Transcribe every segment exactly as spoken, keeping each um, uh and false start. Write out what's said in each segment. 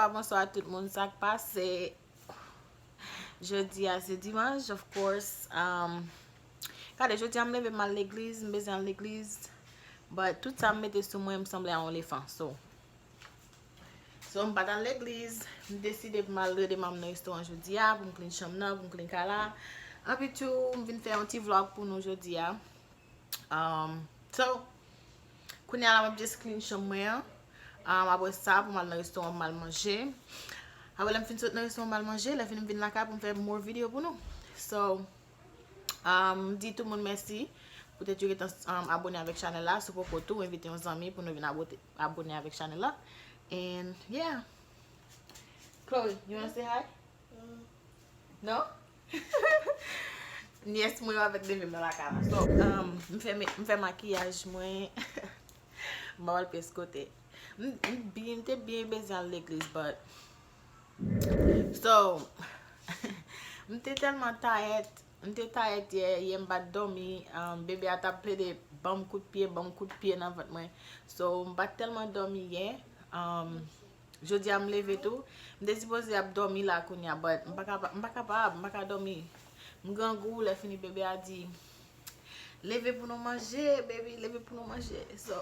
Bonswa, bonswa tout moun, sa k pase? Jodi a se dimanch, of course. Um, gade, jodi a m leve m al legliz, m bezwen al legliz. But tout sa m mete sou mwen, m sanble a yon elefan. So, so m pa t al legliz, m deside pou m al rede manm nan restoran jodi a, pou m clean chanm nan, pou m clean kay la. Anpi tou, m vin fè yon ti vlog pou nou jodi a. Um, so, kounye a la, m ap just clean chanm mwen an. Um, apre sa, pou m al nan restoran, m al manje. Apre lè m fin sot nan restoran, m al manje. Lè fini, m vin lakay pou m fè more video pou nou. So, um, m di tout moun mèsi poutèt yo gentan, um, abone avèk chanèl la. Si w poko tou, envite yon zanmi pou nou vin abote-, abone avèk chanèl la. And, yeah. Chloe, you wanna say hi? Non? Nyès mwen yo avèk neve mwen lakay la. So, um, m fè me-, m fè makiyaj mwen. M pa wè l pyès kote. M, m byen, m te byen bezwen al legliz, but. So, m te tèlman tayèt. M te tayèt yè, yè m pa t dòmi. Um, bebe a t ap plede ban m kout pye, ban m kout pye nan vant mwen. So, m pa t tèlman dòmi yè. Um, Jodi a m leve tou. M te sipoze ap dòmi la kounye a, but m pa kapa-, m pa kapab, m pa ka dòmi. M grangou, lè fini bebe a di, "Leve pou nou manje, baby, leve pou nou manje." So,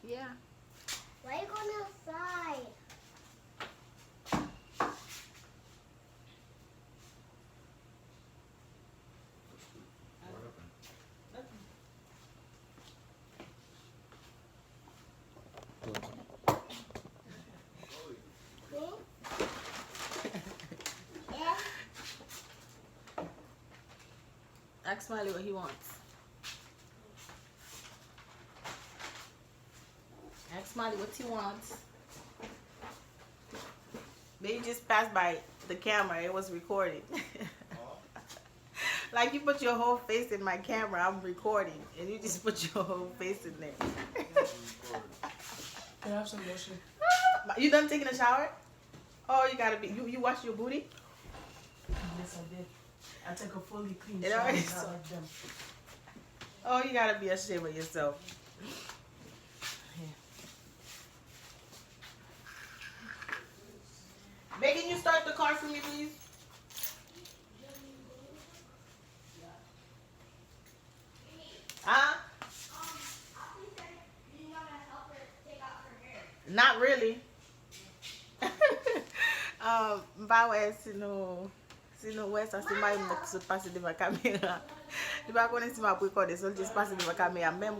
yeah. Why you going outside? Ask Smiley what he wants. Ask Smiley what he wants. Then you just passed by the camera. It was recording. Like, you put your whole face in my camera. I'm recording, and you just put your whole face in there. Can I have some lotion? You done taking a shower? Oh, you gotta be. You, you wash your booty? Yes, I did. I take a fully clean shower, not like them. Oh, you gotta be ashamed of yourself. Megan, you start the car for me, please? Huh? Not really. Um, m pa wè si nou, si nou wè sa, se mari m nan ki sot pase devan kamera. Li pa konnen si m ap rekòde, so l just pase devan kamera. Menm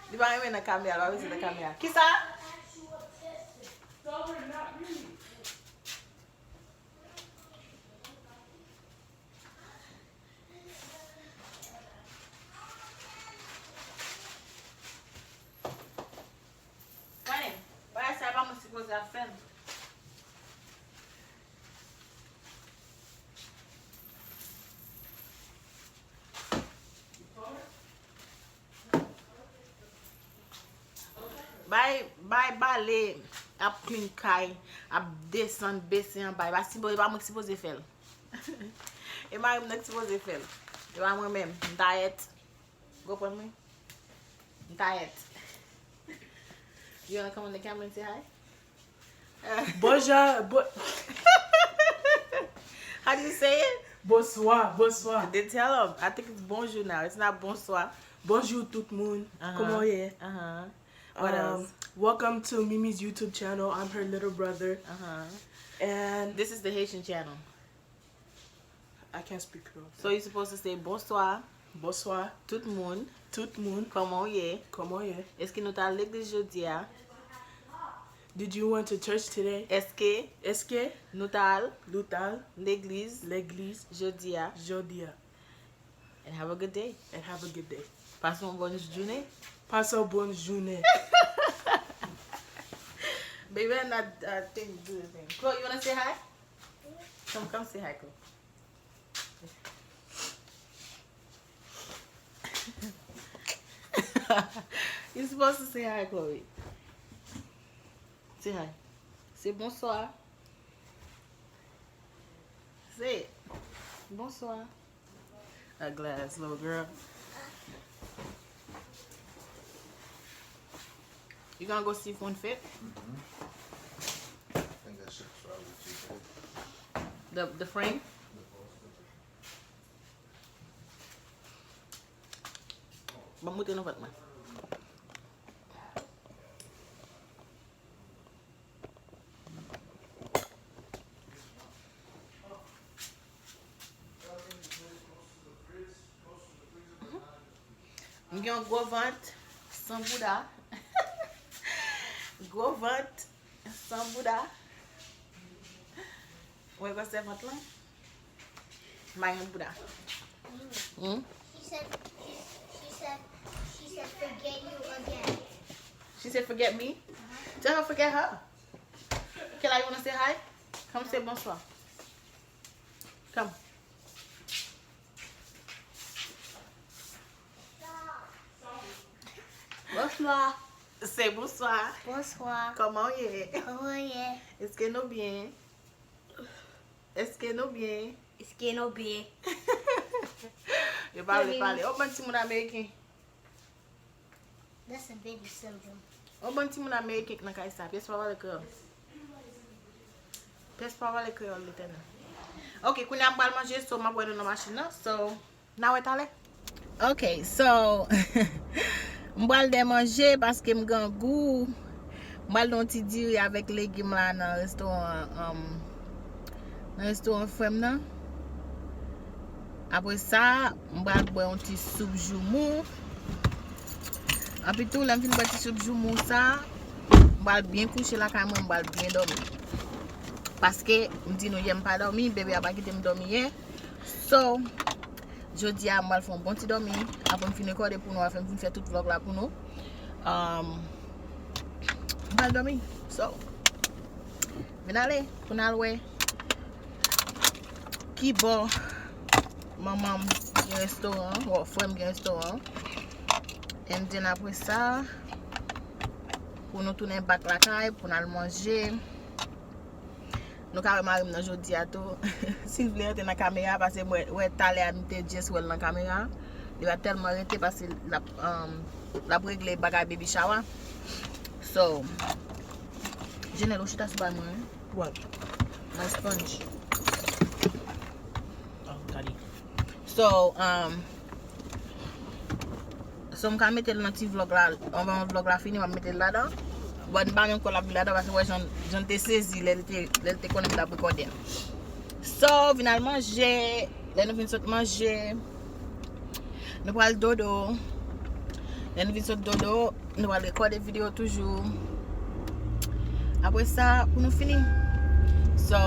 li pa renmen nan kamera, li pa bezwen nan kamera. Kisa? Konnen, bagay sa pa mwen sipoze ap fè l. Bay, bay bale, ap clean kay, ap desann, bese anba. E pa sipo-, e pa mwen ki sipoze fè l. E mari m nan ki sipoze fè l. E pa mwen menm. M ta yèt. Konprann mwen? M ta yèt. You wanna come on the camera and say hi? Bonjour. Bo- How do you say it? Bonswa, bonswa. Then tell 'em. I think it's bonjour now. It's not bonsoir. Bonjour tout moun. Uh-huh. Kòman w ye? Uh-huh. What Um, else? Welcome to Mimi's YouTube channel. I'm her little brother. Uh-huh. And This is the Haitian channel. I can't speak Creole. So you supposed to say bonswa. Bonswa. Tout moun. Tout moun. Kòman w ye? Kòman w ye? Èske nou t al legliz jodi a? Did you went to church today? Èske Èske nou t al nou t al legliz legliz jodi a? Jodi a? And have a good day. And have a good day. Pase yon bòn jounen. Pase yon bòn jounen. Baby, and that, uh, thing, do the thing. Chloe, you wanna say hi? Come, come say hi, Chloe. You supposed to say hi, Chloe. Say hi. Say bonswa. Say it. Bonswa. Ugly ass little girl. You gonna go see Fon Fèt? Mm-hmm. The, the frame? Ban m moute nan vant mwen. M gen yon gwo vant san bouda. Gwo vant san bouda. Ou wè gwosè vant lan? M pa gen bouda. Hmm? She said, she said, she said, "Forget you again." She said, "Forget me?" Tell her forget her. Kela, you wanna say hi? Come say bonsoir. Come. Bonsoir. Say bonsoir. Bonsoir. Kòman w ye? Kòman w ye? Èske nou byen? Èske nou byen? Èske nou byen? Yo pa vle pale. Yon bann timoun ameriken. That's a baby syndrome. Yon bann timoun ameriken k nan kay sa. Pyès pa pale kreyòl. Pyès pa pale kreyòl, Letènèl. Ok, kounye a m pral manje, so m ap wè nou nan machin nan. So, n a wè talè. Ok, so, m pral dè manje paske m grangou. M pral nan yon ti diri avèk legim la nan restoran, um, nan restoran frè m nan. Apre sa, m pral bwè yon ti soup joumou. Anpi tou, lè m fin bwè ti soup joumou sa, m pral byen kouche lakay mwen, m pral byen dòmi. Paske, m di nou yè m pa dòmi, bebe a pa kite m dòmi yè. So, jodi a, m pral fè yon bon ti dòmi. Apre m fin rekòde pou nou, apre m fin fè tout vlòg la pou nou. Um, m pral dòmi. So, vin ale, pou n al wè ki bò manman m gen restoran, bon, frè m gen restoran. And then apre sa, pou nou tounen back lakay, pou n al manje. Nou ka wè mari m nan jodi a tou. Si l vle antre nan kamera, paske mwen wè talè a m te just wè l nan kamera. Li pa tèlman rete paske l ap, um, l ap regle bagay baby shower. So, Jenel, ou chita sou bagay mwen, wi. What? My sponge. Oh, gade. So, um, so m ka mete l nan ti vlòg la, anvan vlòg la fini, m ap mete l ladan. But m pa menm kwè l ap vin ladan, paske wè jan, jan l te sezi lè l te, lè l te konnen m t ap rekòde a. So, vin al manje, lè nou fin sot manje, nou pral dodo. Lè nou fin sot dodo, nou pral rekòde videyo toujou. Apre sa, pou nou fini. So,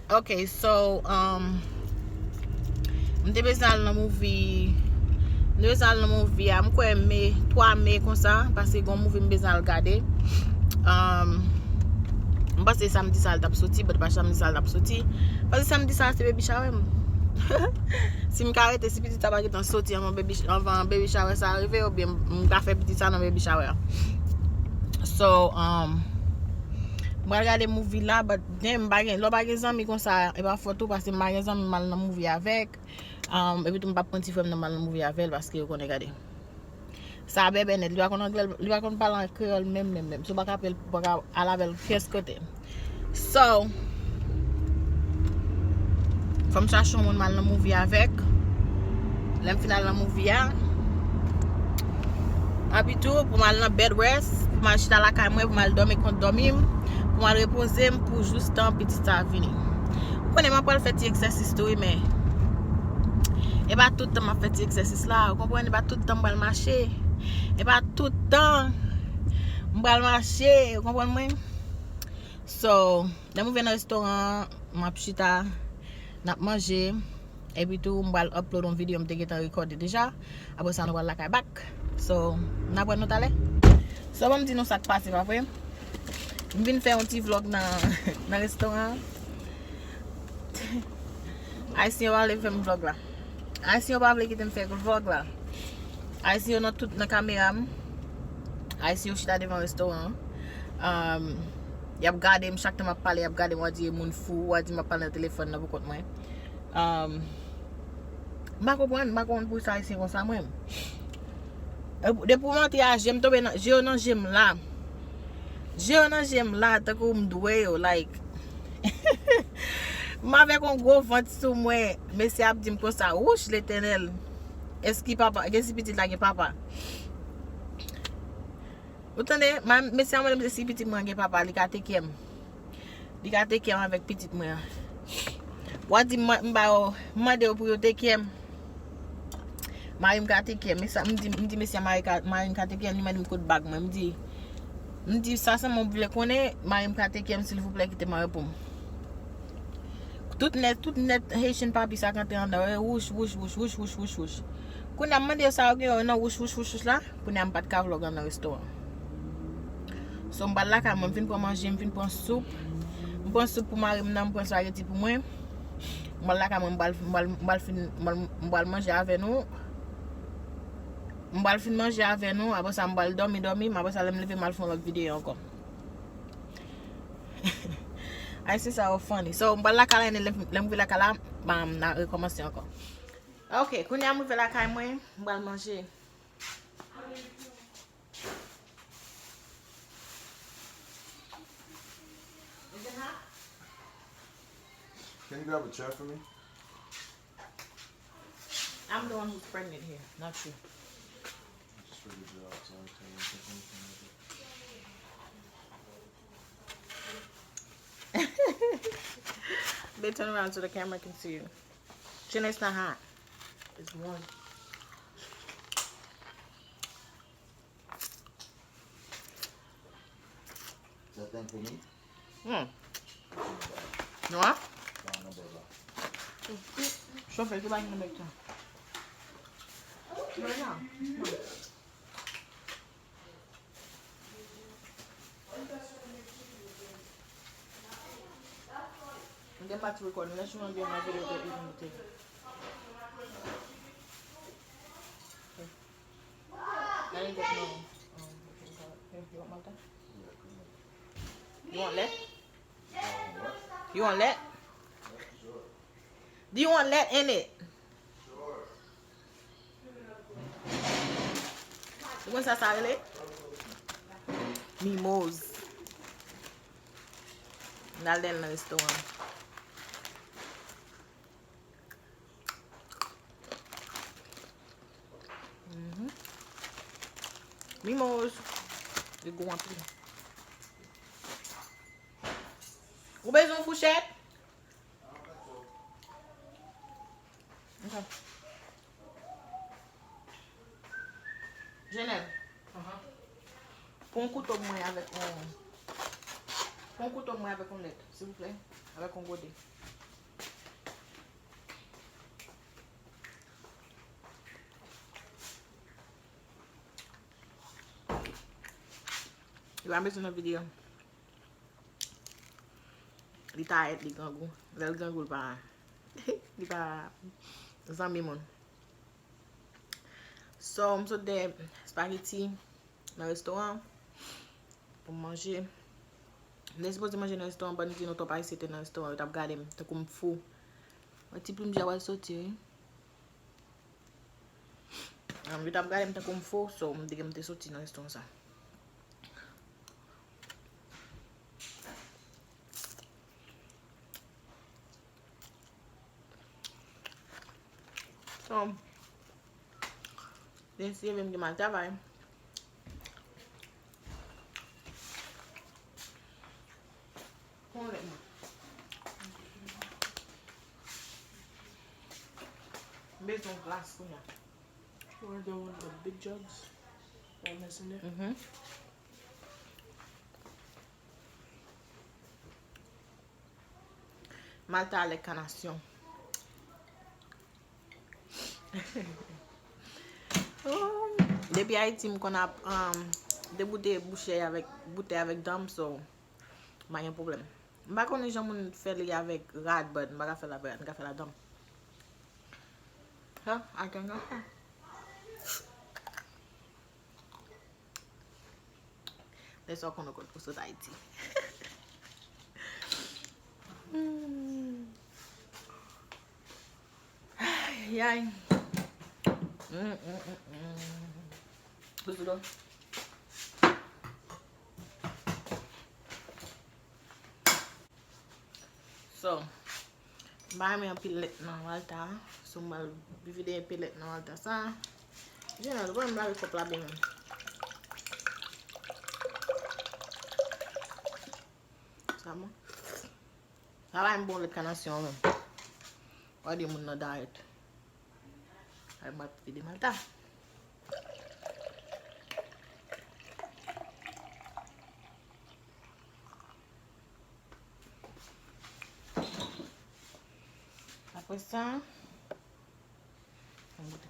Ok, so, um, m te bezwen al nan movie, m te bezwen al nan movie a, m kwè me, twa me konsa, paske gon movie m bezwen al gade. Um, m panse samdi sa l t ap soti, but pa samdi sa l t ap soti. Paske samdi sa se baby shower m. Si m ka rete, si pitit sa pa gentan soti anvan baby, anvan baby shower sa rive, oubyen m ka fè pitit sa nan baby shower. So, um, m pral gade movie la, but Damn, m pa gen, lè w pa gen zanmi konsa, e pa fòt ou, paske m pa gen zanmi m al nan movie avèk. Um, epi tou m p ap pran ti frè m nan m al nan movie avè l, paske yo konnen gade. Sa bèbè nèt, li pa konn anglè, li pa konn pale an kreyòl menm, menm, menm. So, w pa ka apre l, w pa ka al avè l pyès kote. So, fò m chache yon moun m al nan movie avèk. Lè m fin al nan movie a, anpi tou, pou m al nan bed rest, pou m al chita lakay mwen, pou m al dòmi kont dòmi m, pou m al repoze m pou jistan pitit sa vini. Ou konnen m ap pral fè ti egzèsis tou, wi, men e pa tout tan m ap fè ti egzèsis la, ou konprann? E pa tout tan m pral mache. E pa tout tan m pral mache, ou konprann mwen? So, lè m rive nan restoran an, m ap chita, n ap manje. Epi tou, m pral upload yon videyo m te gentan rekòde deja. Apre sa, nou pral lakay back. So, n ap wè nou talè. So, ban m di nou sa k pase, pa vre? M vin fè yon ti vlòg nan, nan restoran an. Ayisyen yo pa vle fè m vlòg la. Ayisyen yo pa vle kite m fè vlòg la. Ayisyen yo nan tout nan kamera m. Ayisyen yo chita devan restoran an. Um, y ap gade m, chak tan m ap pale, y ap gade m, w a di e moun fou, w a di m ap pale nan telefòn nan poukont mwen. Um, m pa konprann, m pa konprann poukisa Ayisyen konsa mwen. E, depi w antre a je m tonbe nan, je yo nan je m la. Je yo nan je m la, tankou m dwe yo, like. M avèk yon gwo vant sou mwen. Mesye ap di m konsa, wouch, Letènèl. Èske papa, èske pitit la gen papa? Ou tande, ma, mesye a mande m si pitit mwen gen papa, li ka teke m. Li ka teke m avèk pitit mwen an. W a di m, m ba yo, m mande yo pou yo teke m. Mari m ka teke m. E sa, m di, m di mesye a mari ka, mari m ka teke m, li mande m kote bag mwen. M di, m di, sa sèlman m vle konnen, mari m ka teke m, silvouplè, kite mari pou m. Tout nèt, tout nèt Haitian papi sa k antre anndan yo, wouch, wouch, wouch. Kounye a m mande yo sa yo gen yo nan wouch, wouch, wouch, wouch la. Kounye a m pa t ka vlog anndan restoran. So, m pral lakay mwen, m fin pran manje, m fin pran soup. M pran soup pou mari m nan, m pran espageti pou mwen. M pral lakay mwen, m pral, m pral, m pral fin, m pral, m pral manje avè nou. M pral fin manje avè nou, apre sa m pral dòmi, dòmi, m apre sa lè m leve m al fè yon lòt videyo ankò. Ay, se sa yo funny. So, m pral lakay la, lè m, lè m rive lakay la, m a rekòmanse ankò. Ok, kounye a m rive lakay mwen, m pral manje. Is it hot? Can you grab a chair for me? I'm the one who's pregnant here, not you. I just figured you out, so I can't think anything of it. Babe, turn around so the camera can see you. Jenna, it's not hot. It's warm. Is that thing for me? Hmm. It's in the back. You want? Down the bag. Chofe, se pa nan bèk sa. Right now. Dem pa ti rekòd, lè sou yon videyo, you can take. I didn't get no, um, what you call it? Here, you want Malta? You want that? You want that? Do you want that in it? Ou konn sa sa rele? Mimoz. N al dèyè l nan restoran. Mhm. Mimoz. Li gou anpil. Ou bezwen yon fouchèt? Ok. Jenèv, pran kouto mwen avèk yon, pran kouto mwen avèk yon lèt, silvouplè, avèk yon gode. Li pa bezwen nan videyo. Li ta èt, li grangou. Lè l grangou, li pa, li pa zanmi moun. So, m sot dèyè espageti nan restoran pou m manje. M te sipoze manje nan restoran, bann di nou twòp ayisyen te nan restoran, yo t ap gade m tankou m fou. Mwen ti plim di a pral soti, wi. Yo t ap gade m tankou m fou, so m te, m te soti nan restoran sa. So, Desi leve m gen mal travay. Pran lèt mwen. M bezwen glas kounye a. You want the one with the big jugs? That mess in there? Mhm. Malta lè kanasyon. Oh, depi Ayiti, m konn ap, um, deboute bouchèy avèk, boutèy avèk dan m, so, m pa gen pwoblèm. M pa konnen jan moun fè li avèk rad, but m pa ka fè l avèk rad, m ka fè l ak dan m. Huh? I can go. Lè sa w konn ou konn ou sot Ayiti. Hmm. Ay, ay. Mm, mm, mm, mm. Let's go. So, M pa renmen anpil lèt nan malta. So, m pral vide enpe lèt nan malta sa. Jenal, ou pa menm lave kòp la byen menm. Sa bon? Sa pa yon bon lèt kanasyon menm. Ou di moun nan dayèt. Ay, m ap vide malta. Apre sa, ann goute.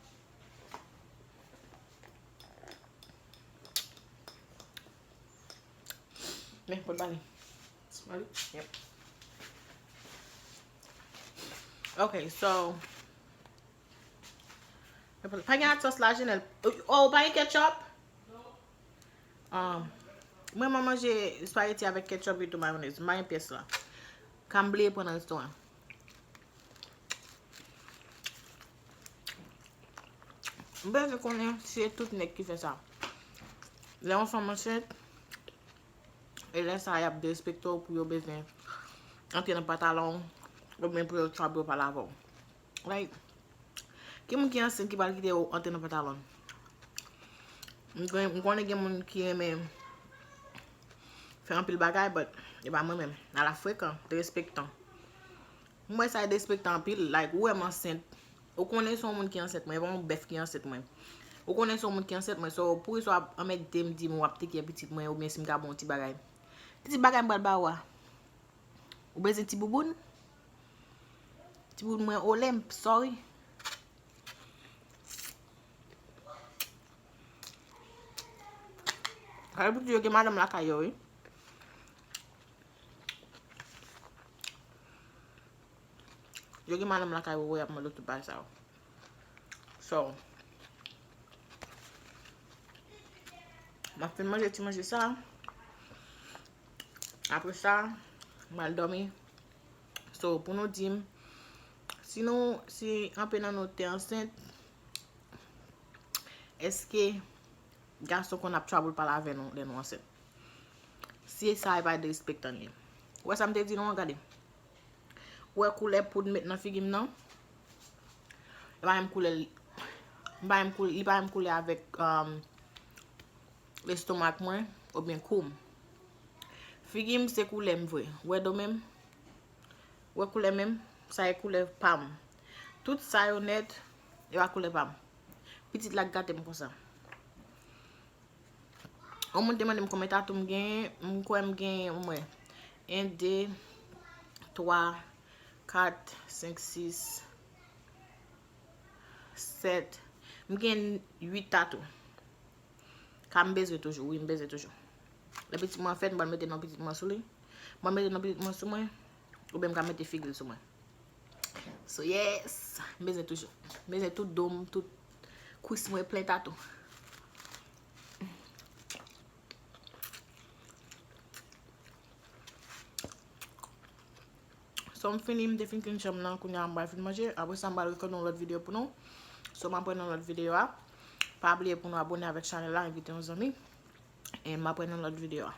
Men, pot bale. Smell it? Yep. Ok, so, pa gen atos la, Jenel. Oh, pa gen ketchup? Um, mwen, mwen manje spaghetti avèk ketchup etou mayonèz. M pa gen pyès la. Ka m bliye pran nan restoran. M bezwen konnen si se tout nèg ki fè sa. Lè yon fanm ansent, e lè sa y ap derespekte w pou yo bezwen antre nan pantalon w, oubyen pou yo tchwape w pale avè w. Like, ki moun ki ansent ki pral kite w antre nan pantalon? M konnen, m konnen gen moun ki renmen fè anpil bagay, but e pa mwen menm. Ala frekan, derespektan. M wè sa derespektan anpil. Like, ou wè m ansent. Ou konnen se yon moun ki ansent mwen, e pa yon bèf ki ansent mwen. Ou konnen se yon moun ki ansent mwen, so poukisa w ap anmède m, di m w ap teke pitit mwen, oubyen si m ka ba w yon ti bagay. Pitit bagay m pral ba ou a. Ou bezwen ti bouboun? Ti bouboun mwen ole m, sorry. Kay pou di yo gen madanm lakay yo, wi. Yo gen madanm lakay yo, wi, y ap mande tout bagay sa yo. So, m ap fin manje ti manje sa. Apre sa, m al dòmi. So, pou nou di m, si nou, si anpil nan nou te ansent, èske gason konn ap trouble pale avè nou lè nou ansent? Si e sa, e pa derespektan li ye. Ou wè sa m te di nou an, gade. Ou wè koulè poud m met nan figi m nan? E pa menm koulè, li pa menm koulè, li pa menm koulè avèk, um, lestomak mwen oubyen kou m. Figi m se koulè m vre. Ou wè do men m? Ou wè koulè men m? Sa e koulè pa m. Tout sa yo nèt, e pa koulè pa m. Pitit la k gate m konsa. Yon moun te mande m konbyen tatou m genyen, m kwè m genyen, m wè, en, de, twa, kat, senk, sis, sèt. M gen uit tatou. Ka m bezwen toujou, wi, m bezwen toujou. Lè pitit mwen fèt, m pral mete non pitit mwen sou li. M pral mete non pitit mwen sou mwen. Oubyen m ka mete figi l sou mwen. So, yes, m bezwen toujou. M bezwen tout do m, tout kwis mwen plen tatou. So, m fini, m te fin clean chanm nan, kounye a m pral fin manje. Apre sa, m pral rekòd yon lòt videyo pou nou. So, m ap wè nan lòt videyo a. Pa bliye pou nou abòne avèk chanèl la, envite yon zanmi. E m ap wè nan lòt videyo a.